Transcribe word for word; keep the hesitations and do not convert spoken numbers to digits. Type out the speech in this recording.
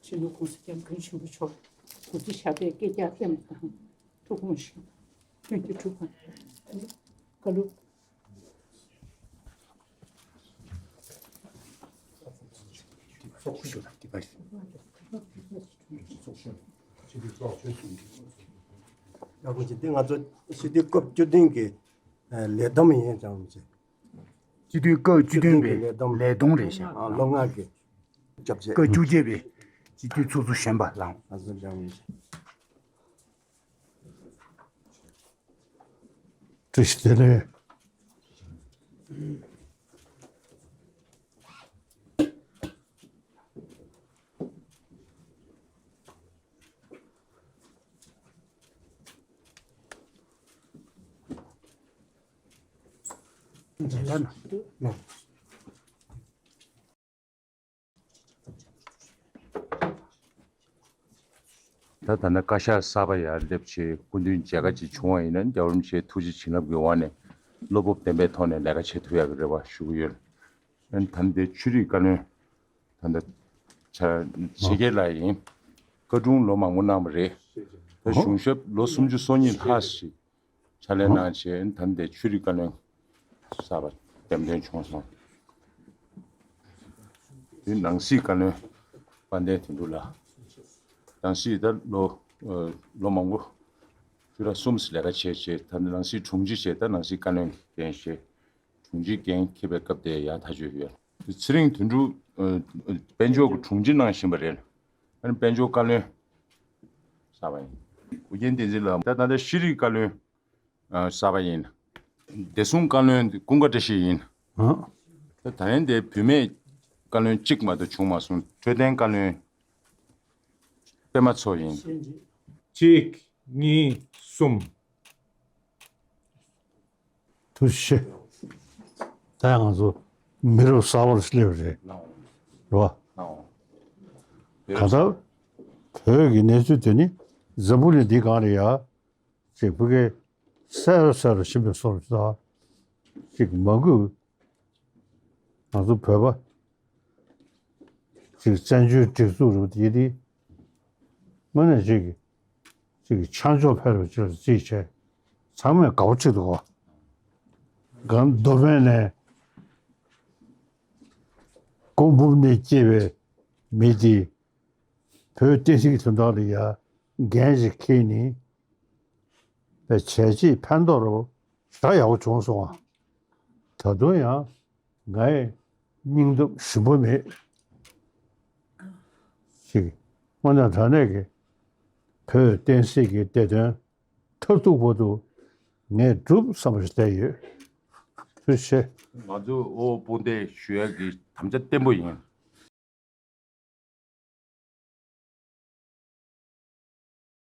ཆེས་ནུ་གོང་ས་སྐྱབས་མགོན་ཆེན་པོ་མཆོག་གུས་བརྩི་ཞབས་པད་བསྐལ་བརྒྱར་བརྟན་པ་དང་ཐུགས་དགོངས་བཞེས། ཐུགས་རྗེ་གནང་། བཀའ་སློབ། ཡག་པོ་བྱས། འདི་ང་ཚོ་སྤྱི་འཐུས་སྐབས་བཅུ་བདུན་གྱི་ལས་བསྡོམས་ཡིན་ཙང་བྱས། སྤྱི་འཐུས་སྐབས་བཅུ་བདུན་པའི་ལས་བསྡོམས་རེད་ཤག་ཨ། ལོ་ལྔ་གི་སྐབས་བཅོ་བརྒྱད་པའི་སྤྱི་འཐུས་ཚོགས་གཙོ་གཞོན་པ་ལགས། ཨ་ཙི། བཀྲ་ཤིས་བདེ་ལེགས། ད་ད་ལྟ་བཀའ་ཤག་གསར་པ་ཡར་སླེབས་བྱས་སྐུ་མདུན་མཇལ་ཁ་ཅིག་བྱུང་བ་ཡིན་ན། རྒྱལ་བ་རིན་པོ་ཆེའི་ཐུགས་རྗེ་བྱིན་རླབས་ཀྱི་འོག་ནས་བློ་སྤོབས་ལྡན་པའི་ཐོག་ནས་ལས་ཀ་བྱེད་ཐུབ་ཡག་གི་རེ་བ་ཞུ་གི་ཡོད། ཨ་ནི་ད་ལྟའི་ཆོས་རིག་བཀའ་བློན་ད་ལྟ་ཆ་ཆེ་རྒྱལ་ལགས་ཡིན། བཀའ་དྲུང་ལོ་མང་པོ་གནང་བ་རེད། ད་གཞུང་ཞབས་ལོ་སུམ་ཅུ་སོ་གཉིས་ལྷག་ཞིག་ཕྱག་ལས་གནང་བྱས། ད་ལྟའི་ཆོས་རིག་བཀའ་བློན་གསར་པ་འདེམས་ཐོན་བྱུང་སོང་། དེ་ནང་སྲིད་བཀའ་བློན་དཔལ་ལྡན་དོན་གྲུབ་ལགས། ནང་སྲིད་ད་ལོ་ཨ་ལོ་མང་པོ་ཕྱི་ལ་གསུམ་ལས་ཀ་བྱས་བྱས། ད་ནང་སྲིད་དྲུང་ཆེ་བྱས། ད་ནང་སྲིད་བཀའ་བློན་འགན་བཞེས། དྲུང་ཆེ་འགན་འཁྱེར་བའི་སྐབས་དེ་ཡར་ཐག་གཅོད་ཡོད། ཚེ་རིང་དོན་གྲུབ་ཨ་དཔལ་འབྱོར་གྱི་དྲུང་ཆེ་གནང་བཞིན་པ་རེད། ཨ་ནི་དཔལ་འབྱོར་བཀའ་བློན་གསར་པ་ཡིན། ཨོ་རྒྱན་བསྟན་འཛིན་ལགས། ད་ད་ལྟ་ཤེས་རིག་བཀའ་བློན་ཨ་གསར་པ་ཡིན། བདེ་སྲུང་བཀའ་བློན་ཀུན་དགའ་བཀྲ་ཤིས་ཡིན། ཨ། ད་ད་ཡན་དེ་བུད་མེད་བཀའ་བློན་གཅིག་མ་གཏོགས་བྱུང་མ་སོང་། འཕྲོད་བསྟེན་བཀའ་བློན་པད་མ་མཚོ་ཡིན། གཅིག་གཉིས་གསུམ། ཐུགས་རྗེ་ཆེ། ད་ཡང་ང་ཚོ་མི་རབས་གསར་པར་སླེབས་རེད། རེད་བ། གང་ལྟར་བོད་ཀྱི་གནས་ཚུལ་དེ་ནི་འཛམ་བུ་གླིང་འདིའི་སྒང་ལ་ཡ་ཅིག་བོད་སྐད་གསལ་རུ་གསལ་རུ་ཕྱིན་པའི་བཟོ་འདྲ་ཅིག་མང་པོས་ང་ཚོ་བོད་པ་ཅིག་བཙན་བྱོལ་སྒྲིག་འཛུགས་རུ་དེ་དེ་དངོས་གནས་ཅིག་ཅིག་ཆ་འཇོག་འཕེར་བ་ཅིག་ལ་རྩིས་བྱས། ཚང་མས་དགའ་པོ་བྱེད་འདུག་ག་གང་མདོ་སྨད་ནས་ཀོང་འབུམ་ནས་སྐྱེས་པའི་མི་དེ་བོད་བསྟན་སྲིད་ཀྱི་དོན་དག་ལ་ཡ་འགན་ཞིག་འཁྱེར་ནས་བྱས་རྗེས་ཕན་ཐོགས་རུ་ཞེ་དྲག་ཡག་པོ་བྱུང་སོང་བ། ད་དུང་ཡང་ངའི་སྙིང་སྟོབས་ཞུམ་པ་མེད། ཞིག་དངོས་གནས་དྲང་གནས་ཀྱི་བོད་བསྟན་སྲིད་ཀྱི་བདེ་དོན་མཐར་ཐུག་བར་དུ་ངས་སྒྲུབ་བསམ་པ་ཞིག་བསྡད་ཡོད། ཐུགས་རྗེ་ཆེ། ང་ཚོ་དབུ་དཔུང་སྡེ་ཞུ་ཡག་གི་དམ་བཅའ་བརྟན་པོ་ཡིན།